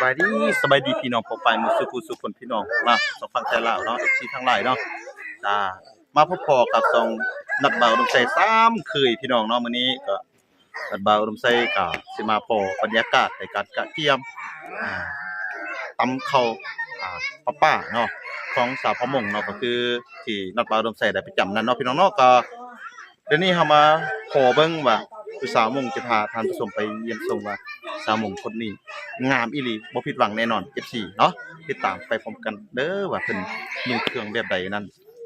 ສະບາຍດີ ສະບາຍດີພີ່ນ້ອງປ້ອງປາຍໝູ່ສູ່ຜູ້ສູ່ຄົນ ພີ່ນ້ອງເນາະ ສອງຝັ່ງໄທລາວເນາະ ເອັຟຊີທັງຫຼາຍເນາະ. ອ່າ ມາພົບພໍ້ກັບຊ່ອງນັດບ່າວອຸດົມໄຊ ສາມເຄີຍ ພີ່ນ້ອງເນາະ. ມື້ນີ້ກໍ ນັດບ່າວອຸດົມໄຊກໍຊິມາພໍ້ບັນຍາກາດໃນການກະກຽມ ອ່າ ຕຳເຂົ້າ ອ່າ ປາປາເນາະ ຂອງຊາວເຜົ່າມົ້ງເນາະ ກໍຄືທີ່ນັດບ່າວອຸດົມໄຊໄດ້ໄປຈຳນັ້ນເນາະ ພີ່ນ້ອງເນາະ. ກໍດຽວນີ້ເຮົາມາຂໍເບິ່ງວ່າ ຜູ້ສາວມົ້ງຈະພາທ່ານຜູ້ຊົມໄປຢ້ຽມຊົມວ່າ ສາວມົ້ງຄົນນີ້ງາມອີ່ຫຼີ ບໍ່ຜິດຫວັງແນ່ນອນ ເອັຟຊີເນາະ. ຕິດຕາມໄປພ້ອມກັນເດີວ່າເພິ່ນນຸ່ງເຄື່ອງແບບໃດນັ້ນ.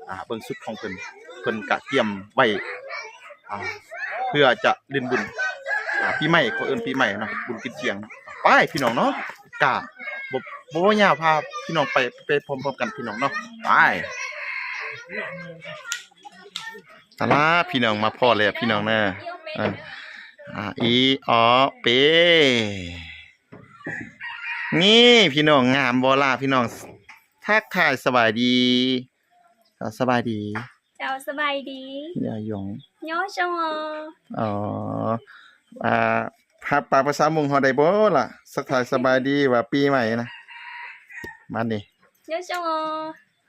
ອ່າ ເບິ່ງຊຸດຂອງເພິ່ນ ເພິ່ນກະກຽມໄວ້ ອ່າ ເພື່ອຈະຫຼິ້ນບຸນ ອ່າ ປີໃໝ່ ເຂົາເອີ້ນປີໃໝ່ເນາະ ບຸນກິນຈຽງ. ໄປພີ່ນ້ອງເນາະ ກະບໍ່ ບໍ່ເວົ້າຍາວ ພາພີ່ນ້ອງໄປ ໄປພ້ອມໆກັນພີ່ນ້ອງເນາະ ໄປ. ຕາລາ ພີ່ນ້ອງມາພໍ້ແລ້ວພີ່ນ້ອງເດີ. ເອີ ອາ ອີ ອໍ ເປ ນີ້ພີ່ນ້ອງ ງາມບໍ່ລະພີ່ນ້ອງ? ທັກທາຍສະບາຍດີ. ເຈົ້າ ສະບາຍດີ. ເຈົ້າ ສະບາຍດີ. ຍາຢອງ. ຍອຊອງ. ອໍ ອາ ພາ ພາສາມົ້ງເຮົາໄດ້ບໍ່ລະ? ທັກທາຍສະບາຍດີວ່າປີໃໝ່ນະ ບາດນີ້. ຍອຊອງ.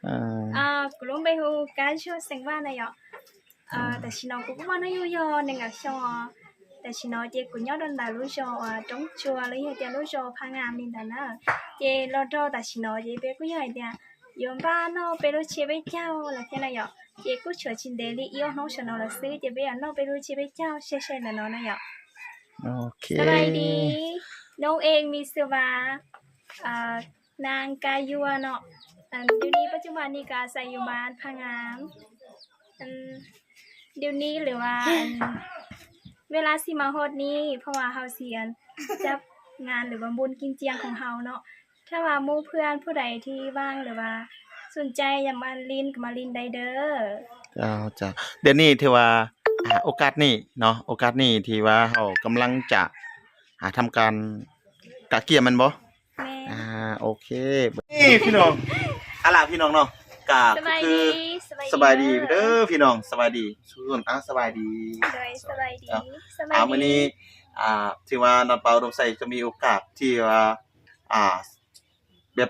ອາ ອາ ກະລົງໄປຮູ້ການໂຊແສງວ່ານະເຍາະ. ເອີ ເອີ ແຕ່ຊິເນາະ ກູກໍວ່ານະຢູ່ຢໍ່ໜຶ່ງອະຊອ ແຕ່ຊິເນາະ ເຈກູຍອດດອນດາລູຊໍ ອາ ຕົງຈົວ ຫຼືເຮັດແຕ່ລູຊໍພາງາມນິນດານະ ເຈລໍລໍຕາຊິເນາະ ເຈເປກູຢອດແຕ່ ຍອມບ້ານເນາະ ເປລູເຊເບເຈົ້າ ລະແຄ່ນະເຍາະ ເຈກູຊົວຊິນເດລີ ອີອອກນ້ອງຊະເນາະ ລະຊື່ ເຈເປອານເນາະ ເປລູເຊເບເຈົ້າ ເຊເຊນະເນາະນະເຍາະ. ໂອເຄ ສະບາຍດີ ນ້ອງເອງມີຊື່ວ່າ ອາ ນາງກາຍົວເນາະ ອັນ ດຽວນີ້ປັດຈຸບັນນີ້ກະອາໄສຢູ່ບ້ານພະງາມ ອັນ ດຽວນີ້ ຫຼືວ່າ ອັນ ເວລາຊິມາຮອດນີ້ ເພາະວ່າເຮົາຊິ ອັນ ຈັດງານ ຫຼືວ່າບຸນກິນຈຽງຂອງເຮົາເນາະ ຖ້າວ່າໝູ່ເພື່ອນຜູ້ໃດທີ່ວ່າງ ຫຼືວ່າສົນໃຈຢາກມາຫຼິ້ນກໍມາຫຼິ້ນໄດ້ເດີ. ເຈົ້າ ເຈົ້າ ດຽວນີ້ຖືວ່າ ອາ ໂອກາດນີ້ເນາະ ໂອກາດນີ້ທີ່ວ່າເຮົາກຳລັງຈະ ອາ ທຳການກະກຽມແມ່ນບໍ່? ແມ່ນ. ອາ ໂອເຄ ນີ້ພີ່ນ້ອງ ເອົາລະພີ່ນ້ອງເນາະ ກະ ສະບາຍດີ ສະບາຍດີເດີພີ່ນ້ອງ ສະບາຍດີທຸກຄົນ ອາ ສະບາຍດີ ໂດຍ ສະບາຍດີ ອາ ສະບາຍດີ ມື້ນີ້ ອາ ຖືວ່ານັດບ່າວອຸດົມໄຊຈະມີໂອກາດທີ່ວ່າ ອາ ແບບ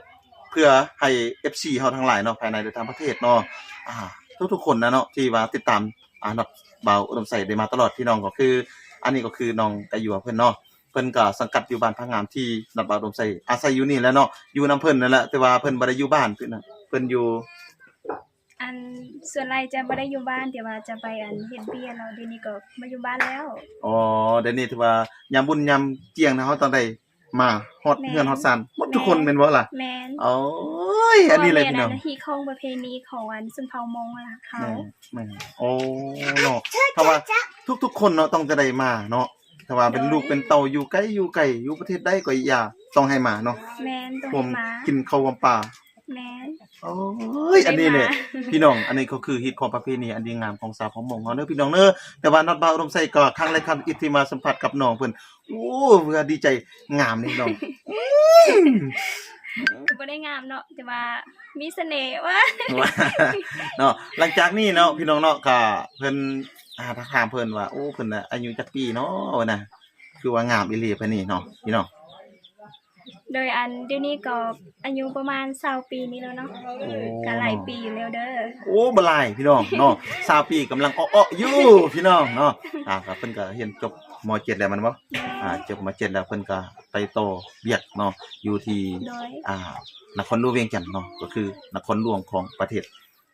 ເພື່ອໃຫ້ເອັຟຊີເຮົາທັງຫຼາຍເນາະ ພາຍໃນ ແລະ ຕ່າງປະເທດເນາະ ອາ ທຸກໆຄົນນະເນາະ ທີ່ວ່າຕິດຕາມ ອາ ນັດບ່າວອຸດົມໄຊໄດ້ມາຕະຫຼອດ ພີ່ນ້ອງ ກໍຄື ອັນນີ້ກໍຄືນ້ອງກະຍົວເພິ່ນເນາະ ເພິ່ນກໍສັງກັດຢູ່ບ້ານພະງາມ ທີ່ນັດບ່າວອຸດົມໄຊອາໄສຢູ່ນີ້ແຫຼະເນາະ ຢູ່ນຳເພິ່ນນັ້ນແຫຼະ ແຕ່ວ່າເພິ່ນບໍ່ໄດ້ຢູ່ບ້ານ ເພິ່ນຢູ່ ອັນ ສ່ວນຫຼາຍຈະບໍ່ໄດ້ຢູ່ບ້ານ ແຕ່ວ່າຈະໄປ ອັນ ເຮັດວຽກ ແລ້ວດຽວນີ້ກໍມາຢູ່ບ້ານແລ້ວ. ອໍ ດຽວນີ້ຖືວ່າຍາມບຸນຍາມຈຽງນະ ເຮົາຕ້ອງໄດ້ມາຮອດເຮືອນຮອດຊານໝົດທຸກຄົນແມ່ນບໍ່ລະ? ແມ່ນ. ໂອ້ຍ ອັນນີ້ແຫຼະພີ່ນ້ອງ ຮີດຄອງປະເພນີຂອງ ອັນ ຊົນເຜົ່າມົ້ງລະເຮົາ. ແມ່ນໆ ໂອ້ ເນາະ ເພາະວ່າທຸກໆຄົນເນາະຕ້ອງຈະໄດ້ມາເນາະ ຖ້າວ່າເປັນລູກເປັນເຕົ້າຢູ່ໄກຢູ່ໄກ ຢູ່ປະເທດໃດກໍຢ່າ ຕ້ອງໃຫ້ມາເນາະ. ແມ່ນ ຕ້ອງໃຫ້ມາ ຮ່ວມກິນເຂົ້າຮ່ວມປາ. ແມ່ນ. ໂອ້ຍ ອັນນີ້ແຫຼະພີ່ນ້ອງ ອັນນີ້ກໍຄືຮີດຄອງປະເພນີອັນດີງາມຂອງຊາວເຜົ່າມົ້ງເຮົາເດີພີ່ນ້ອງເດີ. ແຕ່ວ່ານັດບ່າວອຸດົມໄຊກໍຄັ້ງແລກຄັ້ງທຳອິດທີ່ມາສຳຜັດກັບນ້ອງເພິ່ນ ໂອ້ ເພິ່ນດີໃຈງາມນີ້ພີ່ນ້ອງ. ກໍບໍ່ໄດ້ງາມເນາະ ແຕ່ວ່າມີສະເໜ່ວ່າ ເນາະ. ຫຼັງຈາກນີ້ເນາະ ພີ່ນ້ອງເນາະ ກໍເພິ່ນ ອາ ຖາມເພິ່ນວ່າ ໂອ້ ເພິ່ນນະອາຍຸຈັກປີເນາະ ວ່ານະ ຄືວ່າງາມອີ່ຫຼີເພິ່ນນີ້ເນາະ ພີ່ນ້ອງ. ໂດຍ ອັນ ດຽວນີ້ກໍອາຍຸປະມານຊາວປີນີ້ແລ້ວເນາະ. ໂອ້ ກໍຫຼາຍປີຢູ່ແລ້ວເດີ. ໂອ້ ບໍ່ຫຼາຍພີ່ນ້ອງເນາະ ຊາວປີກຳລັງເອາະໆຢູ່ພີ່ນ້ອງເນາະ. ອາ ກໍເພິ່ນກໍຮຽນຈົບ ມ.ເຈັດ ແລ້ວແມ່ນບໍ່? ແມ່ນ. ອາ ຈົບ ມ.ເຈັດ ແລ້ວເພິ່ນກໍໄປຕໍ່ວຽກເນາະ ຢູ່ທີ່ ໂດຍ ອາ ນະຄອນຫຼວງວຽງຈັນເນາະ ກໍຄືນະຄອນຫຼວງຂອງປະເທດ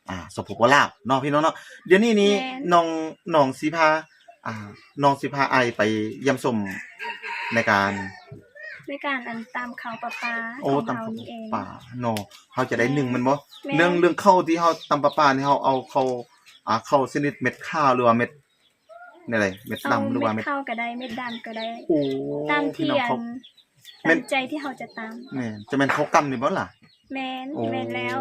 ອາ ສປປ ລາວເນາະ ພີ່ນ້ອງເນາະ. ດຽວນີ້ນີ້ ແມ່ນ ນ້ອງ ນ້ອງຊິພາ ອາ ນ້ອງຊິພາອ້າຍໄປຢ້ຽມຊົມໃນການ ໃນການ ອັນ ຕຳເຂົ້າປາປາ ໂອ້ ຂອງເຮົານີ້ເອງ ຕຳເຂົ້າປາປາເນາະ. ເຮົາຈະໄດ້ ແມ່ນ ໜຶ້ງແມ່ນບໍ່? ແມ່ນ. ເລື່ອງ ເລື່ອງເຂົ້າທີ່ເຮົາຕຳປາປານີ້ ເຮົາເອົາເຂົ້າ ອາ ເຂົ້າຊະນິດເມັດຂາວ ຫຼືວ່າເມັດ ແນວໃດ? ເມັດດຳ ເອົາ ຫຼືວ່າເມັດ ເມັດຂາວກໍໄດ້ ເມັດດຳກໍໄດ້. ໂອ້ ຕາມທີ່ ພີ່ນ້ອງ ອັນ ຕາມໃຈທີ່ເຮົາຈະຕຳ. ແມ່ນ. ຈະແມ່ນເຂົ້າກ້ຳນີ້ບໍ່ລະ? ແມ່ນ. ໂອ້ ແມ່ນແລ້ວ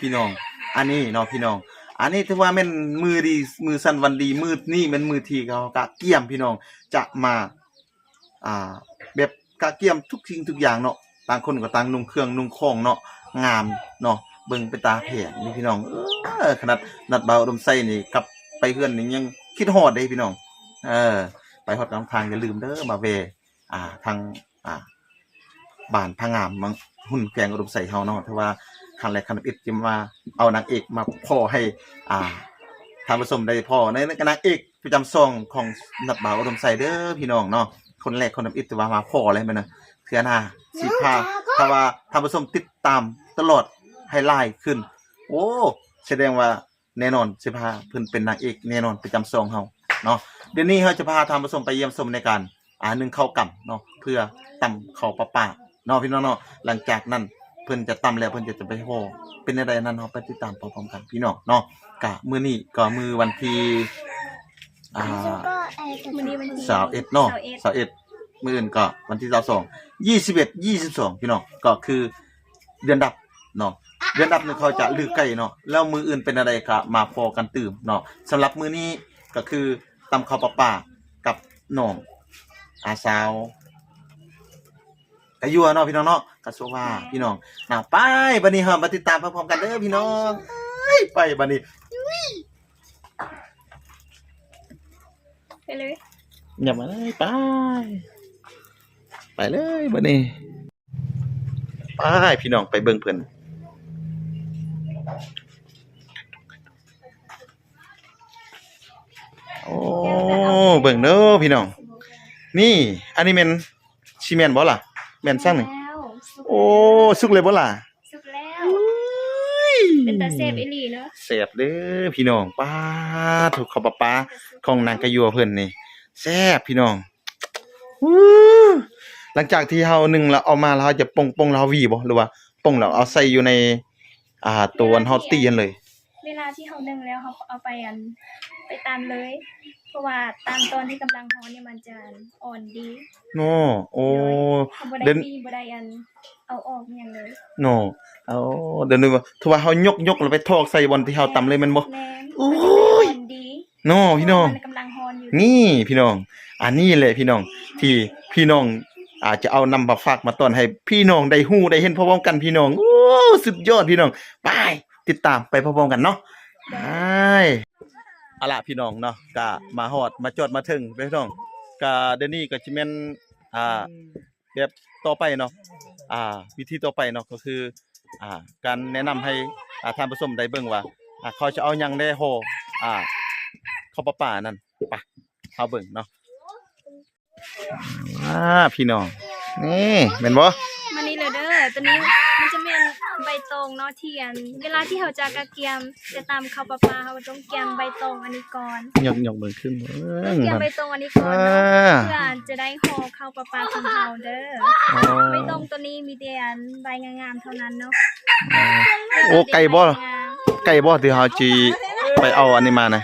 ພີ່ນ້ອງ. ອັນນີ້ເນາະ ພີ່ນ້ອງ ອັນນີ້ຖືວ່າແມ່ນມື້ດີ ມື້ສັນວັນດີ ມື້ນີ້ແມ່ນມື້ທີ່ເຮົາກະກຽມ ພີ່ນ້ອງ ຈະມາ ອ່າ ແບບກະກຽມທຸກສິ່ງທຸກຢ່າງເນາະ. ຕ່າງຄົນກໍຕ່າງນຸ່ງເຄື່ອງນຸ່ງຂອງເນາະ ງາມເນາະ ເບິ່ງເປັນຕາແພງນີ້ ພີ່ນ້ອງ. ເອີ ຂະໜາດນັດບ່າວອຸດົມໄຊນີ້ ກັບໄປເຮືອນນີ້ຍັງຄິດຮອດເດ້ ພີ່ນ້ອງ. ເອີ ໄປຮອດກາງທາງຢ່າລືມເດີ ມາແວ່ ອ່າ ທາງ ອ່າ ບ້ານພະງາມ ເມືອງຮຸນ ແຂວງອຸດົມໄຊເຮົາເນາະ. ຖືວ່າຄັ້ງແລກຄັ້ງທຳອິດທີ່ມາເອົານາງເອກມາພໍ້ໃຫ້ ອ່າ ທ່ານຜູ້ຊົມໄດ້ພໍ້ໃນ ໃນນາງເອກປະຈຳຊ່ອງຂອງນັດບ່າວອຸດົມໄຊເດີພີ່ນ້ອງເນາະ. ຄົນແລກຄົນທຳອິດທີ່ວ່າມາພໍ້ເລີຍແມ່ນນະ. ເທື່ອໜ້າຊິພາ ຖ້າວ່າທ່ານຜູ້ຊົມຕິດຕາມຕະຫຼອດໃຫ້ຫຼາຍຂຶ້ນ ໂອ້ ສະແດງວ່າ ແນ່ນອນ ຊິພາເພິ່ນເປັນນາງເອກແນ່ນອນປະຈຳຊ່ອງເຮົາເນາະ. ດຽວນີ້ເຮົາຈະພາທ່ານຜູ້ຊົມໄປຢ້ຽມຊົມໃນການ ອ່າ ໜຶ້ງເຂົ້າກຳເນາະ ເພື່ອຕຳເຂົ້າປະປາເນາະພີ່ນ້ອງເນາະ. ຫຼັງຈາກນັ້ນເພິ່ນຈະຕຳແລ້ວ ເພິ່ນຈະ ຈະໄປຫໍ່ ເປັນແນວໃດນັ້ນ ເຮົາໄປຕິດຕາມພ້ອມໆກັນພີ່ນ້ອງເນາະ. ກະມື້ນີ້ກໍມື້ວັນທີ ອ່າ ມື້ນີ້ວັນທີຊາວເອັດເນາະ ຊາວເອັດ ຊາວເອັດ ມື້ອື່ນກໍວັນທີຊາວສອງ ຊາວເອັດ ຊາວສອງ ພີ່ນ້ອງ ກໍຄື ເດືອນດັບເນາະ ເດືອນດັບນີ້ເຂົາຈະລືກໄກ່ເນາະ. ແລ້ວມື້ອື່ນເປັນແນວໃດກະມາພໍ້ກັນຕື່ມເນາະ. ສຳລັບມື້ນີ້ກະຄືຕຳເຂົ້າປະປາກັບນ້ອງ ອາ ສາວກະຍົວເນາະພີ່ນ້ອງເນາະ. ກະສົວາພີ່ນ້ອງນະ ໄປ ບາດນີ້ເຮົາມາຕິດຕາມພ້ອມໆກັນເດີພີ່ນ້ອງ. ເອີຍ ໄປບາດນີ້ ໄປເລີຍ ຢ່າມາເລີຍ ໄປ ໄປເລີຍບາດນີ້. ໄປພີ່ນ້ອງ ໄປເບິ່ງເພິ່ນ. ໂອ້ ເບິ່ງເດີພີ່ນ້ອງ ນີ້ ອັນນີ້ແມ່ນ ຊິແມ່ນບໍ່ລະ? ແມ່ນຊັ້ນນີ້ ແລ້ວ ສຸກ ໂອ້ ສຸກແລ້ວ ສຸກເລີຍບໍ່ລະ? ສຸກແລ້ວ ອຸ້ຍ ເປັນຕາແຊບອີ່ຫຼີເນາະ ແຊບເດີພີ່ນ້ອງ. ປາດໂທ້ ເຂົ້າປະປາຂອງນາງກະຍົວເພິ່ນນີ້ ແຊບພີ່ນ້ອງ. ອູ້ ຫຼັງຈາກທີ່ເຮົາໜຶ້ງແລ້ວເອົາມາແລ້ວ ເຮົາຈະປົງ ປົງແລ້ວເຮົາຫວີບໍ່ ຫຼືວ່າປົງແລ້ວເອົາໃສ່ຢູ່ໃນ ອ່າ ໂຕອັນເຮົາຕີຫັ້ນເລີຍ? ເວລາທີ່ເຮົາໜຶ້ງແລ້ວ ເຮົາກໍເອົາໄປ ອັນ ໄປຕານເລີຍ ເພາະວ່າຕານຕອນທີ່ກຳລັງຮ້ອນນີ້ມັນຈະ ອັນ ອ່ອນດີເນາະ. ໂອ້ ເຮົາບໍ່ໄດ້ ເດີ ຕີ ບໍ່ໄດ້ ອັນ ເອົາອອກຫຍັງເລີຍເນາະ. ໂອ້ ດຽວນີ້ວ່າ ຖືວ່າເຮົາຍົກ ຍົກແລ້ວໄປຖອກໃສ່ບ່ອນທີ່ເຮົາຕຳເລີຍແມ່ນບໍ່? ແມ່ນ ໂອ້ຍ ມັນຈະໄດ້ອ່ອນດີ ເນາະພີ່ນ້ອງ ເພາະວ່າມັນກຳລັງຮ້ອນຢູ່. ນີ້ພີ່ນ້ອງ ອັນນີ້ແຫຼະພີ່ນ້ອງ ທີ່ພີ່ນ້ອງອາດຈະເອົານຳມາຝາກມາຕ້ອນໃຫ້ພີ່ນ້ອງໄດ້ຮູ້ໄດ້ເຫັນພ້ອມໆກັນພີ່ນ້ອງ. ໂອ້ ສຸດຍອດພີ່ນ້ອງ ໄປ ຕິດຕາມໄປພ້ອມໆກັນເນາະ. ໄປ ເອົາລະພີ່ນ້ອງເນາະ ກະມາຮອດມາຈອດມາເຖິງພີ່ນ້ອງ ກະດຽວນີ້ກໍຊິແມ່ນ ອ່າ ແບບຕໍ່ໄປເນາະ ອ່າ ວິທີຕໍ່ໄປເນາະ ກໍຄື ອ່າ ການແນະນຳໃຫ້ ອ່າ ທ່ານຜູ້ຊົມໄດ້ເບິ່ງວ່າ ອ່າ ເຂົາຈະເອົາຫຍັງແດ່ຫໍ່ ອ່າ ເຂົ້າປະປານັ້ນ. ໄປ ເຮົາເບິ່ງເນາະ. ອ່າ ພີ່ນ້ອງ ນີ້ແມ່ນບໍ່? ມານີ້ເລີຍເດີ ຕົວນີ້ມັນຈະແມ່ນໃບຕອງເນາະ ທີ່ ອັນ ເວລາທີ່ເຮົາຈະກະກຽມ ຈະຕຳເຂົ້າປະປາ ເຮົາຕ້ອງກຽມໃບຕອງອັນນີ້ກ່ອນ. ຍົກ ຍົກເບິ່ງຂຶ້ນເບິ່ງ ຕ້ອງກຽມໃບຕອງອັນນີ້ກ່ອນເນາະ ອ່າ ເພື່ອຈະໄດ້ຫໍ່ເຂົ້າປະປາຂອງເຮົາເດີ. ອໍ ໃບຕອງຕົວນີ້ມີແຕ່ ອັນ ໃບງາມໆເທົ່ານັ້ນເນາະ. ອໍ ໂອ້ ໃກ້ບໍ່ ໃກ້ບໍ່ທີ່ເຮົາຊິໄປເອົາອັນນີ້ມານະ?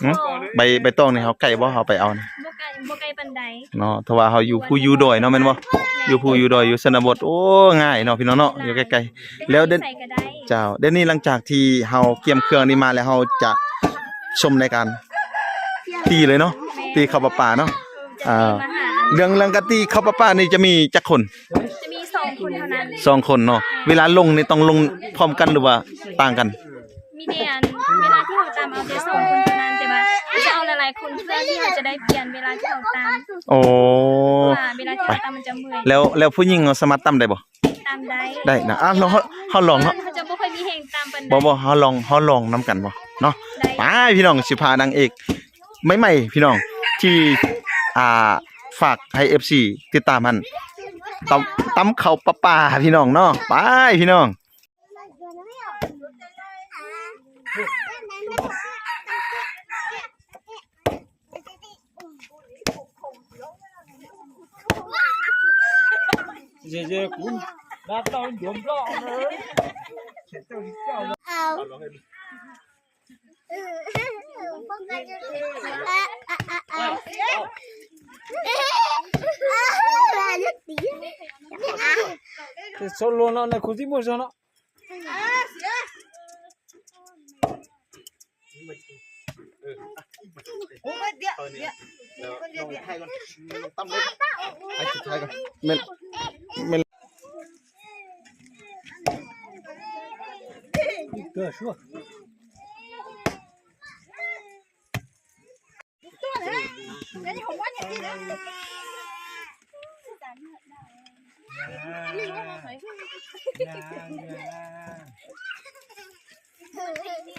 ຫຶ? ໃບ ໃບຕອງນີ້ເຮົາໃກ້ບໍ່ ເຮົາໄປເອົານະ? ບໍ່ໃກ້ ບໍ່ໃກ້ປານໃດເນາະ ເພາະວ່າເຮົາຢູ່ພູຢູ່ດອຍເນາະ ແມ່ນບໍ່? ແມ່ນ ຢູ່ພູຢູ່ດອຍ ຢູ່ຊົນນະບົດ ໂອ້ ງ່າຍເນາະ ພີ່ນ້ອງເນາະ ຢູ່ໃກ້ໆ. ແລ້ວເດີ ເຈົ້າ ດຽວນີ້ຫຼັງຈາກທີ່ເຮົາກຽມເຄື່ອງນີ້ມາແລ້ວ ເຮົາຈະຊົມໃນການຕີເລີຍເນາະ ແມ່ນ ຕີເຂົ້າປະປາເນາະ. ເອີ ເລື່ອງ ເລື່ອງການຕີເຂົ້າປະປານີ້ຈະມີຈັກຄົນ? ຈະມີສອງຄົນເທົ່ານັ້ນ ສອງຄົນເນາະ. ເວລາລົງນີ້ຕ້ອງລົງພ້ອມກັນ ຫຼືວ່າຕ່າງກັນ? ມີແຕ່ ອັນ ເວລາທີ່ເຮົາຕຳເອົາແຕ່ສອງຄົນເທົ່ານັ້ນ ແຕ່ວ່າຈະເອົາຫຼາຍໆຄົນ ເພື່ອທີ່ເຮົາຈະໄດ້ປ່ຽນເວລາທີ່ເຮົາຕຳ. ໂອ້ ເພາະວ່າເວລາທີ່ເຮົາຕຳມັນຈະເມື່ອຍ. ແລ້ວ ແລ້ວຜູ້ຍິງເຮົາສາມາດຕຳໄດ້ບໍ່? ຕຳໄດ້ ໄດ້ນະ. ອ່ະ ລອງ ເຮົາ ເຮົາລອງເນາະ ເຮົາຈະບໍ່ຄ່ອຍມີແຮງຕຳປານໃດ. ບໍ່ ບໍ່ ເຮົາລອງ ເຮົາລອງນຳກັນບໍ່ເນາະ? ໄດ້ ໄປ ພີ່ນ້ອງ ຊິພານາງເອກໃໝ່ໆ ພີ່ນ້ອງ ທີ່ ອ່າ ຝາກໃຫ້ເອັຟຊີຕິດຕາມຫັ້ນ ຕຳ ຕຳເຂົ້າປະປາ ພີ່ນ້ອງເນາະ. ໄປ ພີ່ນ້ອງ.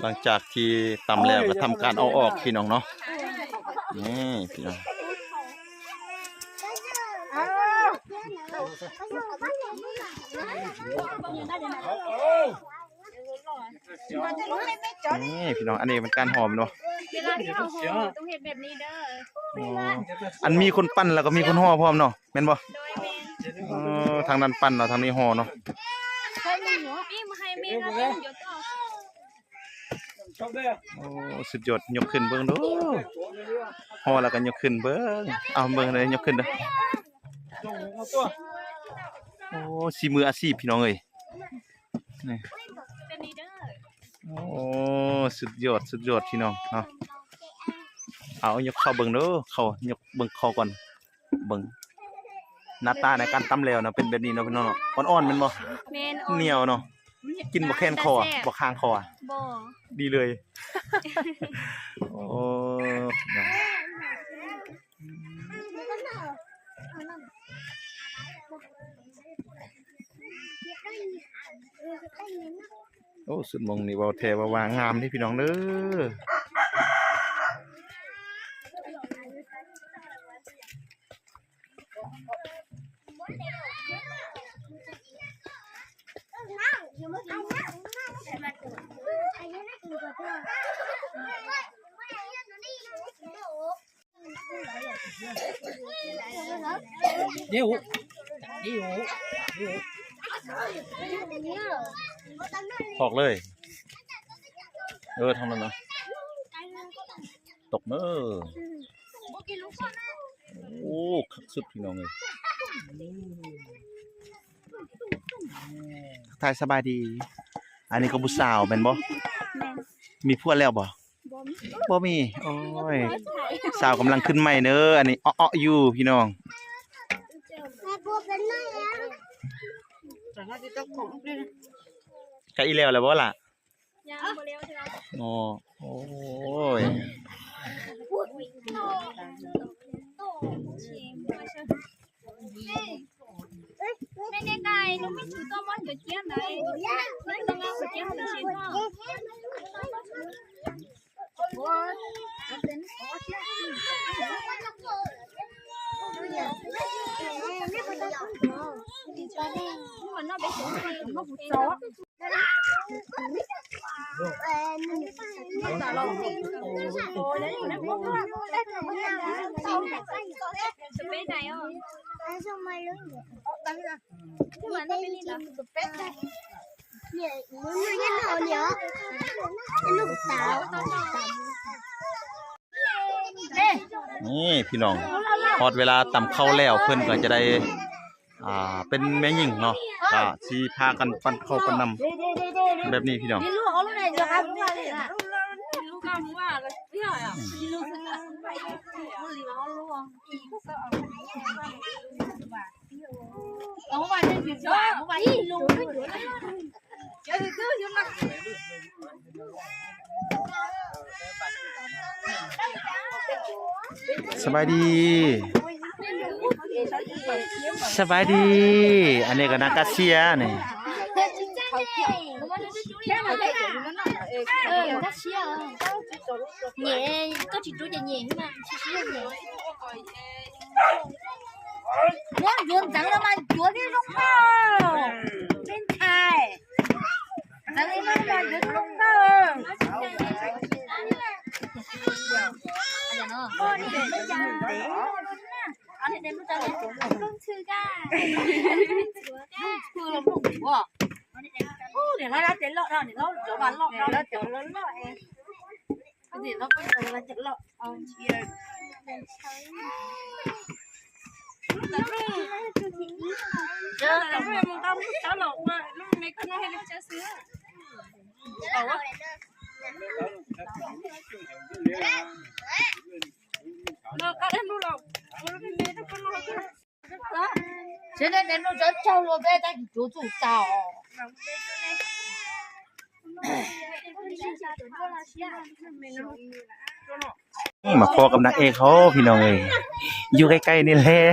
ຫຼັງຈາກທີ່ຕຳແລ້ວກໍທຳການເອົາອອກ ພີ່ນ້ອງເນາະ. ນີ້ພີ່ນ້ອງ ນີ້ພີ່ນ້ອງ ອັນນີ້ເປັນການຫໍ່ເນາະ. ເວລາທີ່ເຮົາຫໍ່ຕ້ອງເຮັດແບບນີ້ເດີ. ອໍ ອັນມີຄົນປັ່ນແລ້ວກໍມີຄົນຫໍ່ພ້ອມເນາະ ແມ່ນບໍ່? ໂດຍ ແມ່ນ. ເອີ ທາງນັ້ນປັ່ນເນາະ ທາງນີ້ຫໍ່ເນາະ. ໂອ້ ສຸດຍອດ ຍົກຂຶ້ນເບິ່ງດູ. ຫໍ່ແລ້ວກໍຍົກຂຶ້ນເບິ່ງ. ເອົາເບິ່ງເດີ ຍົກຂຶ້ນເດີ. ໂອ້ ສີມືອາຊີບ ພີ່ນ້ອງເອີຍ. ນີ້ ໂອ້ ສຸດຍອດ ສຸດຍອດ ພີ່ນ້ອງເນາະ. ເອົາ ຍົກເຂົ້າເບິ່ງເດີ ເຂົ້າ ຍົກເບິ່ງເຂົ້າກ່ອນ. ເບິ່ງໜ້າຕາໃນການຕຳແລ້ວນະ ເປັນແບບນີ້ເນາະ ພີ່ນ້ອງເນາະ. ອ່ອນໆ ແມ່ນບໍ່? ແມ່ນ ອ່ອນ ໜຽວເນາະ. ກິນບໍ່ແຂນຄໍ ບໍ່ຄ້າງຄໍ. ບໍ່ ດີເລີຍ. ໂອ້ ໂອ້ ຊຸດມົງນີ້ເວົ້າແທ້ວ່າງາມເດ້ ພີ່ນ້ອງເດີ. ອອກເລີຍ ເອີ ທາງນັ້ນນະ ຕົກເດີ. ໂອ້ ຄັກສຸດ ພີ່ນ້ອງເອີຍ. ທັກທາຍສະບາຍດີ. ອັນນີ້ກໍຜູ້ສາວແມ່ນບໍ່? ແມ່ນ. ມີຜົວແລ້ວບໍ່? ບໍ່ມີ ບໍ່ມີ. ໂອ້ຍ ສາວກຳລັງຂຶ້ນໃໝ່ເດີ. ອັນນີ້ເອາະໆຢູ່ ພີ່ນ້ອງ. ໃກ້ອີ່ແລ້ວແລ້ວບໍ່ລະ? ຍັງບໍ່ແລ້ວເທື່ອ. ອໍ ໂອ້ຍ ນີ້ພີ່ນ້ອງ ຮອດເວລາຕຳເຂົ້າແລ້ວ ເພິ່ນກໍຈະໄດ້ ອ່າ ເປັນແມ່ຍິງເນາະ ກໍຊິພາກັນປັ້ນເຂົ້າປັ້ນນ້ຳແບບນີ້ພີ່ນ້ອງ. Ơ, ສະບາຍດີ ສະບາຍດີ. ອັນນີ້ກໍນາກາເຊຍນີ້. ມາພໍ້ກັບນາງເອກເຮົາພີ່ນ້ອງເອີຍ ຢູ່ໃກ້ໆນີ້ແຫຼະ.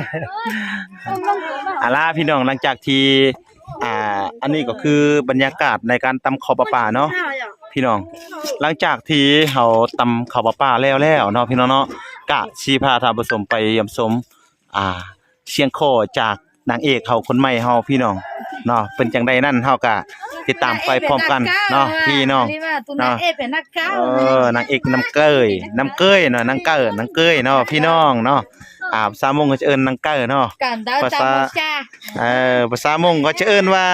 ເອົາລະພີ່ນ້ອງ ຫຼັງຈາກທີ່ ອ່າ ອັນນີ້ກໍຄືບັນຍາກາດໃນການຕຳເຂົ້າປາປາເນາະພີ່ນ້ອງ. ຫຼັງຈາກທີ່ເຮົາຕຳເຂົ້າປາປາແລ້ວແລ້ວເນາະພີ່ນ້ອງເນາະ ກະຊິພາທ່ານຜູ້ຊົມໄປຢ້ຽມຊົມ ອ່າ ສຽງຂໍຈາກນາງເອກເຮົາຄົນໃໝ່ເຮົາພີ່ນ້ອງເນາະ ເປັນຈັ່ງໃດນັ້ນ ເຮົາກະຕິດຕາມໄປພ້ອມກັນເນາະພີ່ນ້ອງເນາະ. ເອີ ນາງເອກນຳເກີຍ ນຳເກີຍເນາະ ນາງເກີຍ ນາງເກີຍເນາະພີ່ນ້ອງເນາະ. ອ່າ ພາສາມົ້ງກໍຈະເອີ້ນນາງເກີຍເນາະ ພາສາ ເອີ ພາສາມົ້ງກໍຈະເອີ້ນວ່າ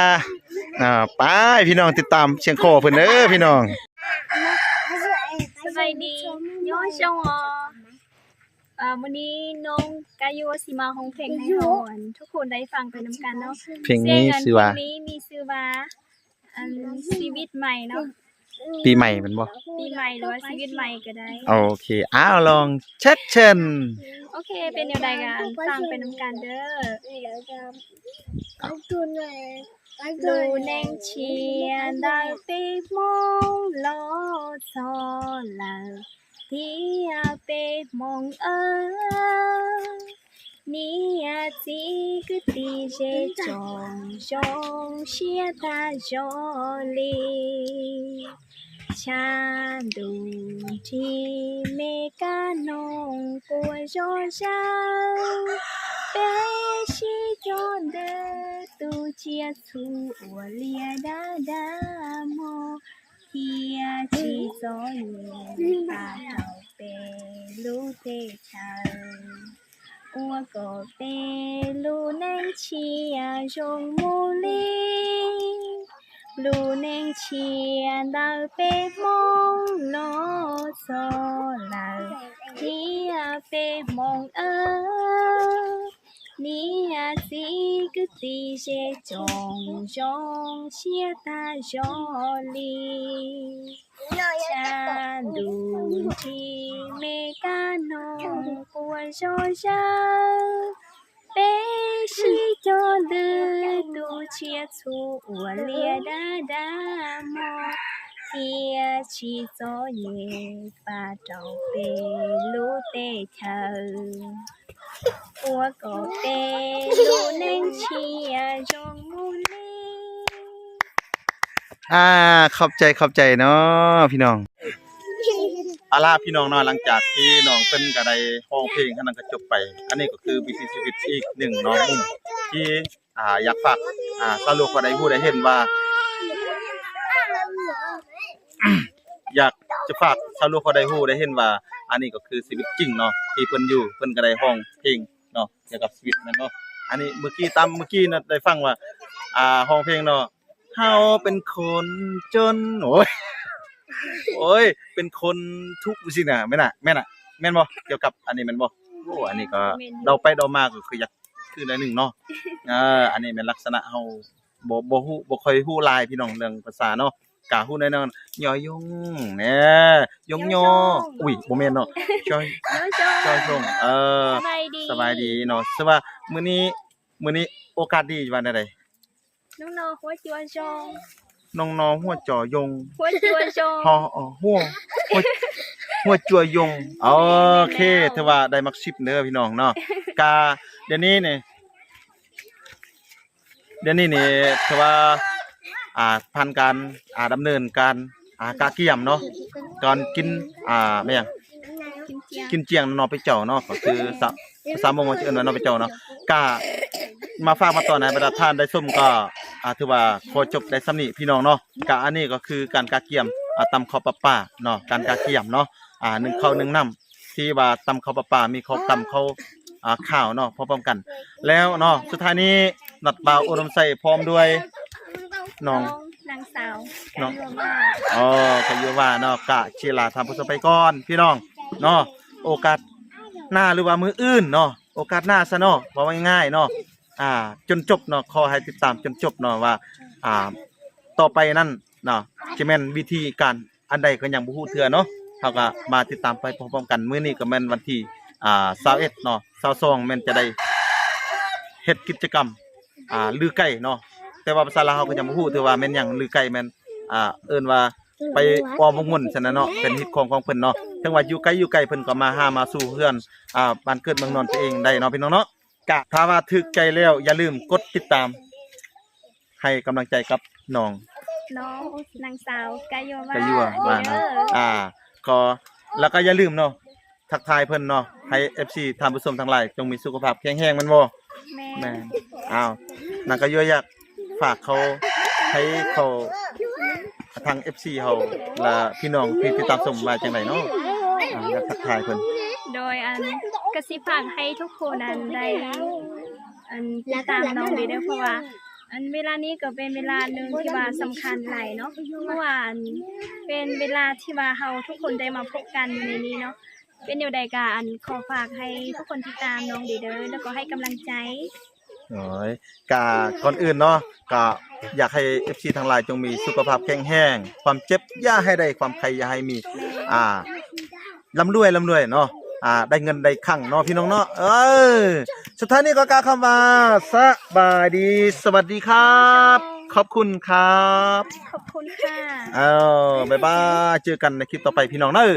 ອ່າ ໄປພີ່ນ້ອງຕິດຕາມສຽງຂໍເພິ່ນເດີພີ່ນ້ອງ. ສະບາຍດີ ຍອງຊອງອ. ອ່າ ມື້ນີ້ນ້ອງກາໂຍຊິມາຮ້ອງເພງໃຫ້ເຮົາ ອັນ ທຸກຄົນໄດ້ຟັງໄປນຳກັນເນາະ. ເພງນີ້ຊື່ວ່າ ເພງນີ້ມີຊື່ວ່າ ອັນ ຊີວິດໃໝ່ເນາະ ປີໃໝ່ແມ່ນບໍ່? ປີໃໝ່ ຫຼືວ່າຊີວິດໃໝ່ກໍໄດ້. ໂອເຄ ອ້າວ ລອງເຊັກເຊີນ. ໂອເຄ ເປັນແນວໃດກໍຟັງໄປນຳກັນເດີ. ລູແນງເຊຍດາວເປມອງລໍຊໍລາວ ເຕຍເປມອງເອີ ເນຍຈີກຶດຕີເຈຈອງ ຈອງເຊຍຕາຈໍລີ ຊານດູນທີເມການອງປົວຈໍຈາ ເປຊີຈອນເດີຕູເຈຍ ຊູອວເລຍດາດາມໍ ເທຍຈີໂຊເຍປາເຕົາເປລູເຕເທີ ອັວກໍເປລູແນງເຊຍຈົງມູລີ ລູແນງເຊຍດາວເປມອງລໍຊໍລາວ ເທຍເປມອງເອີ ເນຍຈີກຶດຕີເຈຈອງ ຈອງເຊຍຕາຈໍລີ ຊານດູນທີເມການອງປົວຈໍຈາ ເປຊີຈອນເດີຕູເຈຍ ຊູອວເລຍດາດາມໍ ເທຍຈີໂຊເຍປາເຕົາເປລູເຕເທີ ອັວກໍເປລູແນງເຊຍຈົງມູລີ. ອ່າ ຂອບໃຈ ຂອບໃຈເນາະພີ່ນ້ອງ. ເອົາລະພີ່ນ້ອງເນາະ ຫຼັງຈາກທີ່ນ້ອງເພິ່ນກໍໄດ້ຮ້ອງເພງອັນນັ້ນກໍຈົບໄປ ອັນນີ້ກໍຄືວິຖີຊີວິດອີກໜຶ່ງເນາະ ມຸມທີ່ ອ່າ ຢາກຝາກ ອ່າ ຊາວໂລກເຂົາໄດ້ຮູ້ໄດ້ເຫັນວ່າ ຢາກຈະຝາກຊາວໂລກເຂົາໄດ້ຮູ້ໄດ້ເຫັນວ່າ ອັນນີ້ກໍຄືຊີວິດຈິງເນາະ ທີ່ເພິ່ນຢູ່ ເພິ່ນກໍໄດ້ຮ້ອງເພງເນາະ ກ່ຽວກັບຊີວິດແມ່ນບໍ່? ອັນນີ້ເມື່ອກີ້ຕາມເມື່ອກີ້ນະ ໄດ້ຟັງວ່າ ອ່າ ຮ້ອງເພງເນາະ ເຮົາເປັນຄົນຈົນ ໂອ້ຍ ໂອ້ຍ ເປັນຄົນທຸກ ຈັ່ງຊີ້ນະ ແມ່ນນະ ແມ່ນນະ ແມ່ນບໍ່? ກ່ຽວກັບອັນນີ້ແມ່ນບໍ່? ໂອ້ ອັນນີ້ກໍ ແມ່ນຢູ່ ເດົາໄປເດົາມາກໍຄືຢາກ ຄືໜ້ອຍໜຶ່ງເນາະ ເອີ ອັນນີ້ແມ່ນລັກສະນະເຮົາ ບໍ່ ບໍ່ຮູ້ ບໍ່ຄ່ອຍຮູ້ຫຼາຍພີ່ນ້ອງ ເລື່ອງພາສາເນາະ ກະຮູ້ໜ້ອຍໜຶ່ງ ຍໍຍົງ ແນ່ ຍົງຍໍ ຍົງຍໍ ອຸ້ຍ ບໍ່ແມ່ນເນາະ ຈໍ ຍໍຍົງ ຈໍຍົງ ເອີ ສະບາຍດີ ສະບາຍດີເນາະ ສະວ່າມື້ນີ້ ມື້ນີ້ໂອກາດດີວ່າແນວໃດ? ນ້ອງນໍຫົວຈົວຍົງ ນ້ອງນໍຫົວຈໍຍົງ ຫົວຈົວຍົງ ຫໍ ຫົວ ຫົວ ຫົວຈົວຍົງ ໂອເຄ ແມ່ນແລ້ວ ຖືວ່າໄດ້ມັກສິບເດີພີ່ນ້ອງເນາະ ກະດຽວນີ້ນີ້ ດຽວນີ້ນີ້ຖືວ່າ ອ່າ ຜ່ານການ ອ່າ ດຳເນີນການ ອ່າ ກະກຽມເນາະ ການກິນ ອ່າ ແມ່ນຫຍັງ ກິນຈຽງ ກິນຈຽງເນາະ ໄປເຈົ້າເນາະ ກໍຄືສະ ພາສາມົ້ງເຂົາຈະເອີ້ນວ່າເນາະ ໄປເຈົ້າເນາະ ກະມາຝາກມາຕ້ອນໃຫ້ບັນດາທ່ານໄດ້ຊົມ ກໍ ອ່າ ຖືວ່າຂໍຈົບໄດ້ສ່ຳນີ້ພີ່ນ້ອງເນາະ ກະອັນນີ້ກໍຄືການກະກຽມ ອ່າ ຕຳເຂົ້າປາປາເນາະ ການກະກຽມເນາະ ອ່າ ໜຶ້ງເຂົ້າໜຶ້ງນ້ຳ ທີ່ວ່າຕຳເຂົ້າປາປາ ມີເຂົ້າກຳເຂົ້າ ອ່າ ຂາວເນາະ ພ້ອມໆກັນ ແລ້ວເນາະ ສຸດທ້າຍນີ້ນັດບ່າວອຸດົມໄຊພ້ອມດ້ວຍນ້ອງ ນ້ອງນາງສາວ ນ້ອງ ກະຢູ່ວ່າ ອໍ ກະຢູ່ວ່າເນາະ ກະຊິລາທ່ານຜູ້ຊົມໄປກ່ອນພີ່ນ້ອງເນາະ ໂອກາດໜ້າ ຫຼືວ່າມື້ອື່ນເນາະ ໂອກາດໜ້າຊະເນາະ ເວົ້າງ່າຍໆເນາະ ອ່າ ຈົນຈົບເນາະ ຂໍໃຫ້ຕິດຕາມຈົນຈົບເນາະ ວ່າ ອ່າ ຕໍ່ໄປນັ້ນເນາະ ຈະແມ່ນວິທີການອັນໃດກໍຍັງບໍ່ຮູ້ເທື່ອເນາະ ເຮົາກໍມາຕິດຕາມໄປພ້ອມໆກັນ ມື້ນີ້ກໍແມ່ນວັນທີ ອ່າ ຊາວເອັດເນາະ ຊາວສອງແມ່ນຈະໄດ້ເຮັດກິດຈະກຳ ອ່າ ລືໄກ່ເນາະ ແຕ່ວ່າພາສາລາວເຮົາກໍຍັງບໍ່ຮູ້ເທື່ອວ່າແມ່ນຫຍັງ ລືໄກ່ແມ່ນ ອ່າ ເອີ້ນວ່າໄປອ້ອມວົງມົນຊັ້ນນະເນາະ ເປັນຮີດຄອງຂອງເພິ່ນເນາະ ເຖິງວ່າຢູ່ໄກຢູ່ໃກ້ ເພິ່ນກໍມາຫາມາສູ່ເຮືອນ ອ່າ ບ້ານເກີດເມືອງນອນຕົວເອງໄດ້ເນາະ ພີ່ນ້ອງເນາະ. ກະຖ້າວ່າຖືກໃຈແລ້ວ ຢ່າລືມກົດຕິດຕາມ ໃຫ້ກຳລັງໃຈກັບນ້ອງ ນ້ອງນາງສາວກາຍົວາ ກາຍົວາເນາະ ເດີ ອ່າ ກໍ ແລ້ວກໍຢ່າລືມເນາະ ທັກທາຍເພິ່ນເນາະ ໃຫ້ເອັຟຊີທ່ານຜູ້ຊົມທັງຫຼາຍ ຈົ່ງມີສຸຂະພາບແຂງແຮງ ແມ່ນບໍ່? ແມ່ນ ແມ່ນ. ອ້າວ ນາງກາຍົວາຢາກຝາກເຂົ້າ ໃຫ້ເຂົ້າ ທາງເອັຟຊີເຮົາ ແລະ ພີ່ນ້ອງທີ່ຕິດຕາມຊົມວ່າຈັ່ງໃດເນາະ? ອ່າ ຢາກທັກທາຍເພິ່ນ. ໂດຍ ອັນ ກະຊິຝາກໃຫ້ທຸກຄົນ ອັນ ໄດ້ ອັນ ຕິດຕາມນ້ອງເດີ ເພາະວ່າ ອັນ ເວລານີ້ກໍເປັນເວລາໜຶ່ງທີ່ວ່າສຳຄັນຫຼາຍເນາະ ເພາະວ່າ ອັນ ເປັນເວລາທີ່ວ່າເຮົາທຸກຄົນໄດ້ມາພົບກັນຢູ່ໃນນີ້ເນາະ. ເປັນແນວໃດກະ ອັນ ຂໍຝາກໃຫ້ທຸກຄົນຕິດຕາມນ້ອງເດີ ແລ້ວກໍໃຫ້ກຳລັງໃຈ. ໂອ້ຍ ກະກ່ອນອື່ນເນາະ ກະຢາກໃຫ້ເອັຟຊີທັງຫຼາຍຈົ່ງມີສຸຂະພາບແຂງແຮງ ຄວາມເຈັບຢ່າໃຫ້ໄດ້ ຄວາມໄຂ້ຢ່າໃຫ້ມີ ອ່າ ລ່ຳລວຍ ລ່ຳລວຍເນາະ ອ່າ ໄດ້ເງິນໄດ້ຄັງເນາະ ພີ່ນ້ອງເນາະ. ເອີ ສຸດທ້າຍນີ້ກໍກ່າວຄຳວ່າ ສະບາຍດີ ສະຫວັດດີຄັບ ຂອບຄຸນຄັບ ຂອບຄຸນຄ່ະ. ເອີ ບາຍບາຍ ເຈີກັນໃນຄລິບຕໍ່ໄປ ພີ່ນ້ອງເດີ.